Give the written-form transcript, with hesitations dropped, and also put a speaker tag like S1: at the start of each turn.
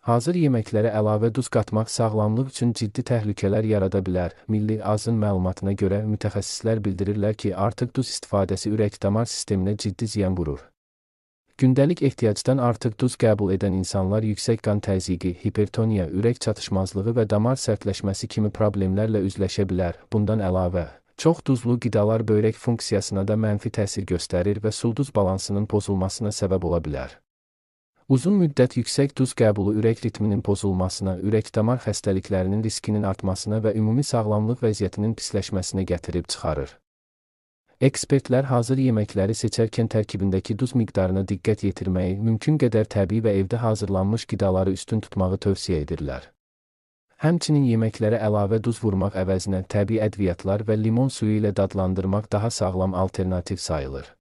S1: Hazır yeməklərə əlavə duz qatmaq sağlamlıq üçün ciddi təhlükələr yarada bilər. Milli Azın məlumatına görə mütəxəssislər bildirirlər ki, artıq duz istifadəsi ürək-damar sisteminə ciddi ziyan vurur. Gündəlik ehtiyacdan artıq duz qəbul edən insanlar yüksək qan təzyiqi, hipertoniya, ürək çatışmazlığı və damar sərtləşməsi kimi problemlərlə üzləşə bilər. Bundan əlavə, çox duzlu qidalar böyrək funksiyasına da mənfi təsir göstərir və su-duz balansının pozulmasına səbəb ola bilər. Uzun müddət yüksək duz qəbulu ürək ritminin pozulmasına, ürək-damar xəstəliklərinin riskinin artmasına və ümumi sağlamlıq vəziyyətinin pisləşməsinə gətirib çıxarır. Ekspertlər hazır yeməkləri seçərkən tərkibindəki duz miqdarına diqqət yetirməyi, mümkün qədər təbii və evdə hazırlanmış qidaları üstün tutmağı tövsiyə edirlər. Həmçinin yeməklərə əlavə duz vurmaq əvəzinə təbii ədviyyatlar və limon suyu ilə dadlandırmaq daha sağlam alternativ sayılır.